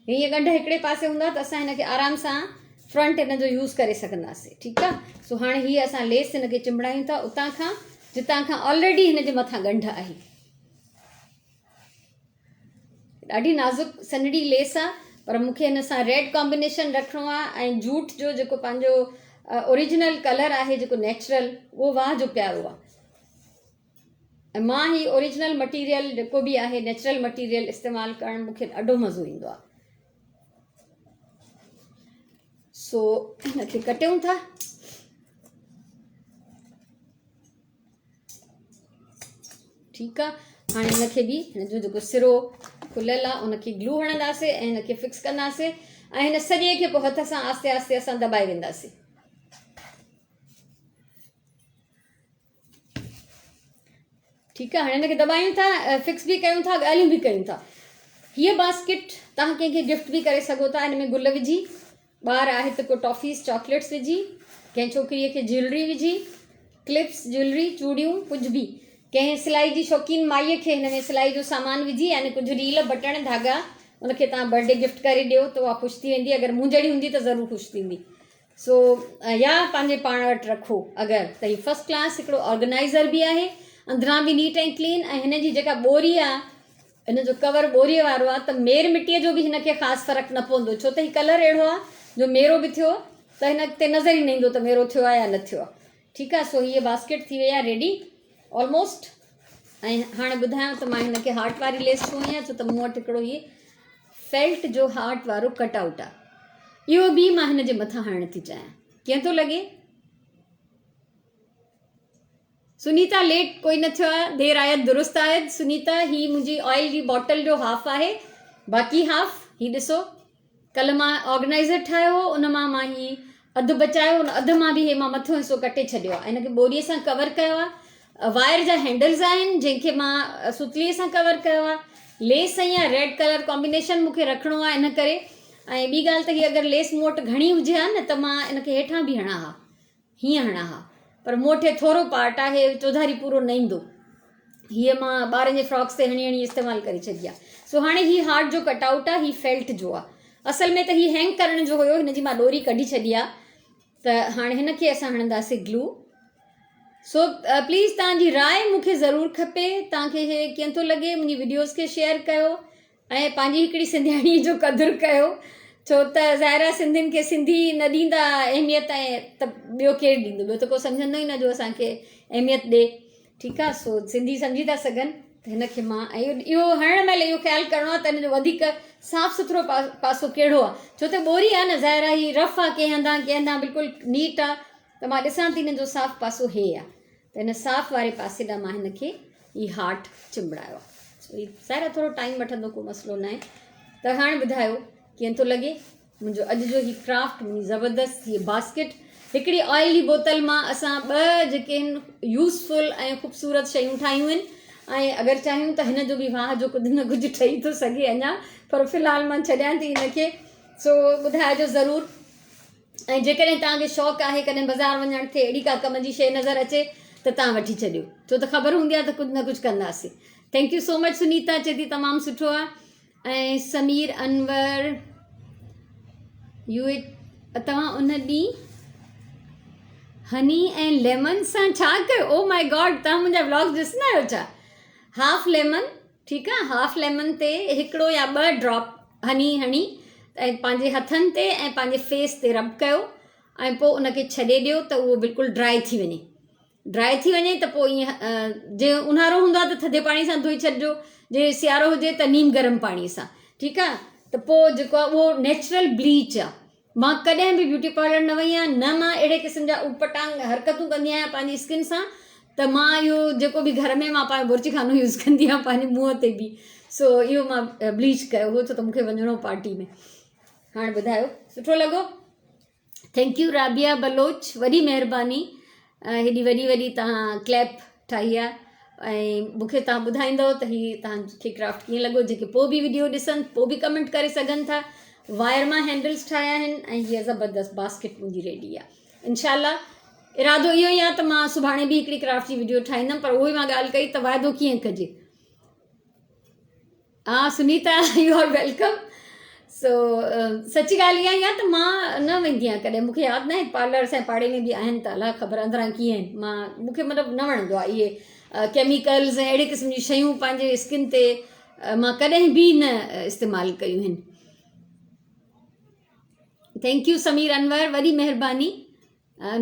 A: هيئن ڳنڍ هڪڙي پاسي هوندا ته اسان هن کي آرام سان فرنٽ هن جو يوز ڪري سگهنداسين ٺيڪ آ سو هاڻي هي اسان ليس هن کي چنبڙايون ٿا اتان کان جتان کان آلريڊي هن جي مٿان ڳنڍ آهي ڏاڍي نازڪ سنهڙي ليس آ پر مون کي هن سان ريڊ ڪامبينيشن رکڻو آ ۽ جوٽ جو جيڪو پنهنجو اوريجنل ڪلر آهي جيڪو نيچرل اهو واهه جو پيارو آ ۽ مان هي اوريجنل مٽيريل جيڪو به آهي نيچرل مٽيريل استعمال ڪرڻ مون کي ڏاڍو مزو ايندو آ سو هن کي ڪٽيون ٿا ٺيڪ آ هاڻي هن کي به هن جو جيڪو سرو کليل آ ان کي گلو هڻنداسي ۽ هن کي فڪس ڪنداسي ۽ هن سڄي کي پوء هٿ سان آهستي آهستي اسان دٻائي وينداسي ٺيڪ آ هاڻي هن کي دٻايون ٿا فڪس به ڪيون ٿا ڳالهيون به ڪيون ٿا هيء باسڪيٽ توهان ڪنهن کي گفٽ به ڪري سگهو ٿا هن ۾ گل وجهي ٻار آهي ته ڪو ٽافيز چاڪليٽس وجهي، ڪنهن ڇوڪريء کي جيولري وجهي، ڪلپس، جيولري، چوڙيون، ڪجهه به. ڪنهن سلائي جي شوقين مائيء کي هن ۾ سلائي جو سامان وجهي يعني ڪجهه ريل، بٽڻ، ڌاڳا ان کي توهان برٿ ڊي گفٽ ڪري ڏيو ته اها خوش ٿي ويندي اگر مون جهڙي هوندي ته ضرور خوش ٿيندي. سو يا پنهنجي پاڻ وٽ رکو اگر ته هي فرسٽ ڪلاس هڪڙو آرگنائيزر به آهي اندران به نيٽ ۽ ڪلين ۽ هن جي جيڪا ٻوري آهي ان جو ڪور ٻوريء وارو آهي ته مير مٽيء جو به هن کي خاص فرق نه پوندو ڇو ته هي ڪلر اهڙو آهي جو ميرو به ٿيو ته هن تي نظر ئي نه ايندو ته ميرو ٿيو آهي يا نه ٿيو آهي ٺيڪ آهي سو هيء باسڪيٽ ٿي وئي آهي ريڊي آلموسٽ ۽ هاڻي ٻڌايان ته مان هن کي هارٽ واري ليس ڇو هنئي آهي ڇو ته مون وٽ هڪڙو هي فيلٽ جو هارٽ وارو ڪٽ آئوٽ آهي اهو به مان هن جي مٿان هڻڻ ٿي چاهيان ڪيئن ٿو لڳي سنيتا ليٽ ڪوئي نه ٿيو آهي دير آيد درست آيد سنيتا هي منهنجي آئل جي باٽل جو هاف آهي باقي هاف هي ڏسو ڪلهه مان آرگنائزر ٺاهيو هو ان مان مان هي اڌ بچايو ان اڌ مان به هي مان مٿيون حصو ڪٽي ڇڏيو آهي هن کي ٻوري سان ڪور ڪيو آهي وائر جا هينڊلز آهن جنهن کي مان ستلي سان ڪور ڪيو آهي ليس ۽ ريڊ ڪلر ڪامبينيشن مون کي رکڻو آهي ان ڪري ۽ ٻي ڳالهه ته هي اگر ليس مون وٽ گهڻي هجي ها نه ته مان ان کي هيٺان به هڻان ها هيئن هڻان ها پر مون وٽ هي ٿورو پارٽ آهي چوڌاري پورو نه ايندو. هيء مان ٻارن جي فراڪس تي هڻي هڻي استعمال ڪري ڇڏي آهي. سو هاڻي هي هارٽ جو ڪٽ آئوٽ آهي هي فيلٽ جو آهي. اصل ۾ ته هي هينگ ڪرڻ جو هيو هن جي مان ڏوري ڪڍي ڇڏي آهي ته هاڻي هن کي اسان هڻنداسين گلو. سو پليز توهان جي راء مون کي ضرور کپي توهان کي هي ڪيئن ٿو لڳي منهنجي وڊيوز کي شيئر ڪيو ۽ پنهنجي هڪڙي سنڌياڻيء جو قدر ڪيو، ڇو ته ظاهر آهي سنڌين کي سنڌي نه ڏيندا اهميت ۽ ته ٻيو ڪير ڏيندو، ٻيو ته ڪو سمجهندو ئي نه جو اسان کي اهميت ڏي، ٺيڪ آهي سو سنڌي سمجهي ٿا سگهن ته هن کي مان ۽ اهو هڻڻ مهل اهو خيال ڪرڻو آهي ته هن جو وڌيڪ صاف سٿرو پاسو ڪهڙو آهي، ڇو ته ٻوري آهي نه ظاهر آهي هي رف آهي ڪنهن هنڌان ڪنهن هنڌان بلڪل نيٽ آهي ته مان ڏسان ٿي هن جو صاف پاسو هي آهي. ته هن صاف واري پاسي ڏانهن مان هن کي هي هارٽ چنبڙايو آهي سو هي ظاهر آهي ٿورو ٽائيم وٺندو ڪو مسئلو ناهي ته هاڻي ٻڌايو ڪيئن ٿو لڳي منهنجو اڄ جو هي ڪرافٽ منهنجي زبردست هي باسڪيٽ هڪڙي آئل جي بوتل مان اسان ٻه جيڪي آهن يوزفل ۽ خوبصورت شيون ٺاهيون آهن ۽ اگر چاهيون ته هن جو به واهه جو ڪجهه نه ڪجهه ٺهي ٿو سگهي اڃا پر في الحال مان ڇڏيان ٿي هن کي سو ٻڌائجو ضرور ۽ جيڪڏهن توهان کي شوق آهي ڪڏهن بازار وڃڻ ٿئي اهڙي ڪا ڪم جي شيء نظر اچي ته توهان وٺي ڇڏيو ڇو ته خبر هوندي آهي ته ڪجهه نه ڪجهه ڪنداسين thank you so much Sunita چئي ٿي تمام سٺو آهي ۽ سمير انور يو اي توهان ان ڏينهن هني ۽ ليمن سان ڇا ڪيو او مائي گاڊ توهان منهنجا ولاگس ڏسندا آهيو ڇا هاف ليمن ٺيڪ آ هاف ليمن تي هڪڙو يا ٻه ڊراپ هني هڻي ۽ پنهنجي هٿن تي ۽ پنهنجي فيس تي رب ڪيو ۽ پوء ان کي ڇڏي ڏيو ته اهو بلڪل ڊرائي ٿي وڃي ڊرائي ٿي وڃي ته پوء ائين جي اونهارو هوندو آهي ته ٿڌي پاڻي سان ڌوئي ڇڏجو جي سيارو هجي ته نيم گرم پاڻي سان ٺيڪ آ ته پوء جيڪو آهي اهو نيچرل بليچ آ مان ڪڏهن به بيوٽي پارلر نه وئي آهيان نه مان اهڙي قسم جا اوٽپٽانگ حرڪتون ڪندي آهيان پنهنجي اسڪن سان ته مان اهو جيڪو به گهر ۾ مان پنهنجو بورچي خانو يوز ڪندي آهيان پنهنجي منهن تي به سو اهو مان بليچ ڪيو هو ڇو ته مونکي وڃڻو پارٽي ۾ هاڻي ٻڌايو سٺو لڳو thank you Rabia Baloch وڏي مهرباني هيڏي وڏي وڏي توهان ڪليپ ٺاهي آهي ۽ مون کي توهان ٻڌائيندو ته هي توهان کي ڪرافٽ ڪيئن لڳو جيڪي پوء به وڊيو ڏسن پوء به ڪمينٽ ڪري سگهن ٿا وائر مان هينڊلز ٺاهيا آهن ۽ هيء زبردست باسڪيٽ منهنجي ريڊي آهي انشاء الله ارادو اهو ئي آهي ته مان سڀاڻي به هڪڙي ڪرافٽ جي وڊيو ٺاهيندم پر اهو ئي مان ڳالهه ڪئي ته واعدو ڪيئن ڪجي ها سنيتا يو آر welcome سو سچي ڳالهه اها ئي آهي ته مان نه ويندي آهيان ڪڏهن مونکي ياد ناهي پارلر اسان جي پاڙي ۾ به آهن ته الاء خبر اندران ڪيئن آهن مان مونکي مطلب نه وڻندو آهي اهي ڪيميڪلز ۽ اهڙي قسم جون شيون پنهنجي اسڪن تي مان ڪڏهن به نه استعمال ڪيون آهن thank you Sameer Anwar وڏي مهرباني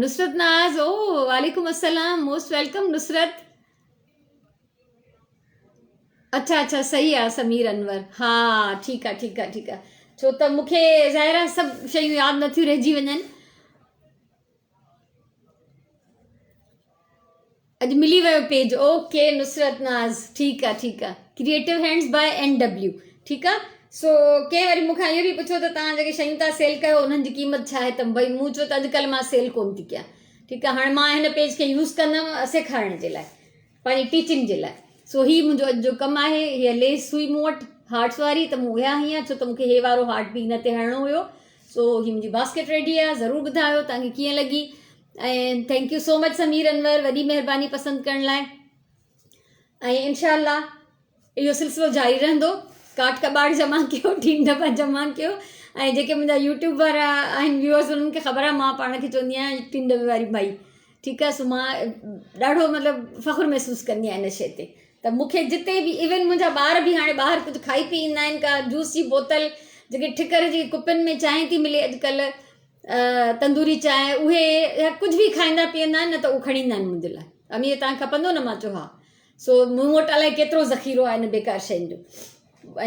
A: نصرت ناز او وعليڪم السلام موسٽ welcome Nusrat اڇا اڇا صحيح آ سمير انور ها ٺيڪ آ ٺيڪ آ ٺيڪ آ ڇو ته مونکي ظاهر آ سڀ شيون ياد نٿيون رهجي وڃن اڄ ملي ويو پيج اوڪي نصرت ناز ٺيڪ آ ٺيڪ آ creative hands by N W ٺيڪ آ سو ڪنهن وري مون کان اهو به پڇيو ته توهان جيڪي شيون ٿا سيل ڪيو انهن جي قيمت ڇا آهي ته ڀئي مون چيو ته اڄڪلهه مان سيل ڪون ٿي ڪيان ٺيڪ آ هاڻي مان هن پيج کي يوز ڪندم سيکارڻ جي لاء پنهنجي ٽيچنگ جي لاء سو هي منهنجو اڄ جو ڪم آهي هيء ليس هئي مون وٽ هارٽس واري ته مون اها هنئي آهي ڇو ته مون کي هي وارو هارٽ به هن تي هڻڻو هيو سو هي منهنجي باسڪيٽ ريڊي آهي ضرور ٻڌايو توهان کي ڪيئن لڳي ۽ thank you so much Sameer Anwar وڏي مهرباني پسند ڪرڻ لاء ۽ انشاء الله اهو سلسلو جاري رهندو ڪاٺ ڪٻاڙ جمع ڪيو ٽين ڊٻا جمع ڪيو ۽ جيڪي منهنجا يوٽيوب وارا آهن ويوئرس انهن کي خبر آهي مان پاڻ کي چوندي آهيان ٽين ڊٻي واري مائي ٺيڪ آهي سو مان ڏاڍو مطلب فخر محسوس ڪندي آهيان ان شيء تي ته مون کي جتي به ايون منهنجا ٻار به هاڻي ٻاهر ڪجهه کائي پي ايندا آهن ڪا جوس جي بوتل جيڪي ٺڪر جي ڪپن ۾ چانهه ٿي ملي اڄڪلهه تندوري چانهه اهي يا ڪجهه به کائيندا پيئندا آهن نه ته اهو کڻي ايندا آهن منهنجي لاء امي تان کپندو نه مان چيو ها سو مون وٽ الائي ڪيترو ذخيرو آهي ان بيڪار شين جو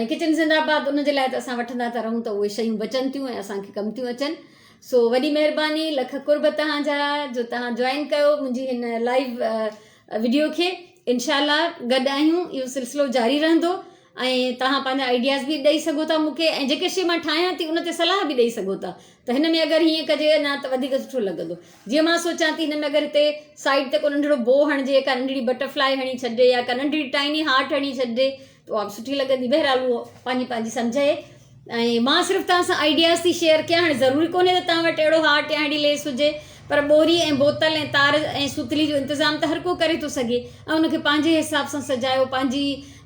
A: ۽ ڪچن زنده آباد ان جي لاء ته اسان وٺندا ٿا رهون ته اهي شيون بچن ٿيون ۽ اسان کي ڪم ٿيون اچن سو وڏي مهرباني لک قرب توهان جا جو توهان جوائن ڪيو منهنجي هن لائيو وڊيو کي انشاء الله گڏ آهيون اهو سلسلو جاري رهندو ۽ توهان پنهنجا آئيڊياز به ڏئي سگهو ٿا مون کي ۽ جيڪي شي مان ٺاهيان ٿي ان تي صلاح به ڏئي سگهو ٿا ته هن ۾ اگر هيئن ڪجي نه ته وڌيڪ سٺو لڳندو جيئن مان سوچان ٿي هن ۾ اگر هتي سائيڊ تي ڪو ننڍڙو بو هڻجي ڪا ننڍڙي بٽرفلائي هڻي ڇڏجي يا ڪا ننڍڙي ٽائني هارٽ هڻي ڇڏجي ته اها به سٺي لڳندي بهرحال اهو پنهنجي پنهنجي سمجهه آهي ۽ مان صرف توهان سان آئيڊياز ٿي شيئر ڪيان هاڻي ضروري ڪونهي ته توهان وٽ اهڙو هارٽ يا اهڙي ليس هجي پر ٻوري ۽ بوتل ۽ تار ۽ سوتلي جو انتظام ته هر ڪو ڪري ٿو سگهي ۽ ان کي پنهنجي حساب سان سجايو پنهنجي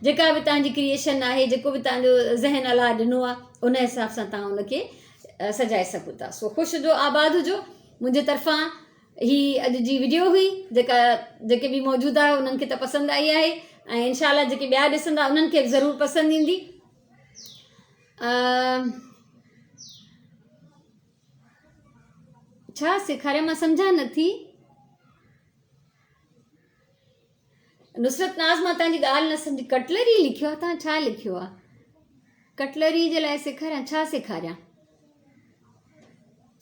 A: جيڪا به توهان جي ڪريئيشن آهي جيڪو به توهان جو ذهن الله ڏنو آهي ان حساب سان توهان ان کي سجائي سگهو ٿا سو خوش هجو آباد هجو منهنجي طرفان هي اڄ جي وڊيو هئي جيڪا جيڪي به موجود آهي انهن کي ته پسند آئي آهي ۽ انشاء الله جيڪي ٻيا ڏسندا انهن کي به ضرور پسند ايندي ڇا سيکاريان مان سمجهان نٿي نصرت ناز مان تنهنجي ڳالهه نه سمجهي ڪٽلري لکيو آهي تان ڇا لکيو آهي ڪٽلري جي لاء سيکاريان ڇا سيکاريان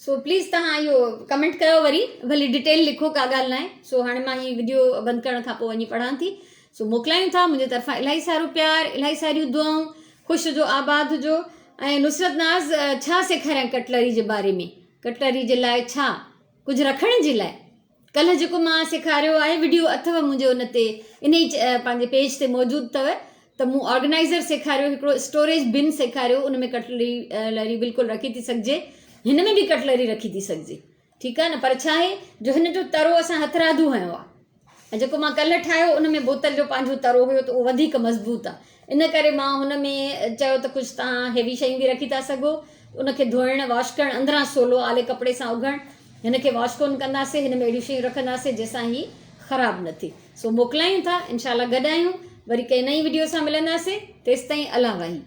A: سو پليز تهان اهو ڪمينٽ ڪيو وري ڀلي ڊيٽيل لکو ڪا ڳالهه ناهي سو هاڻي مان هي وڊيو بند ڪرڻ کان پوء وڃي پڙهان ٿي سو موڪلايون ٿا منهنجي طرفان الاهي سارو پيار الاهي ساريون دعائون خوش هجو آباد هجو ۽ نصرت ناز ڇا سيکاريان ڪٽلري جي باري ۾ ڪٽلري جي لاء ڇا ڪجهه رکڻ جي لاء. ڪلهه جيڪو مان سيکاريو آهي وڊيو اٿو منهنجي ان تي ان ئي پنهنجي پيج تي موجود اٿو ته مون آرگنائزر سيکاريو هڪڙو اسٽوريج بن سيکاريو ان ۾ ڪٽلري لري بلڪل رکي ٿي سگهجي هن ۾ به ڪٽلري رکي ٿي سگهجي ٺيڪ آهي نه پر ڇا آهي جو هن جو ترو اسان هٿرادو هنيو آهي ۽ جيڪو مان ڪلهه ٺاهيو ان ۾ بوتل جو پنهنجو ترو هيو ته اهو وڌيڪ مضبوط آهي ان ڪري مان هن ۾ چيو ته ڪجهه توهان هيوي شيون به رکي ٿا سگهو ان کي ڌوئڻ واش ڪرڻ اندران سولو آلي ڪپڙي سان اگهڻ هن کي واش ڪون ڪنداسي هن ۾ اهڙيون شيون رکنداسي جنهن سان هي خراب نه ٿئي سو موڪلايون ٿا انشاء الله گڏ آهيون وري ڪنهن نئين وڊيو سان ملنداسي تيستائين الله واهي.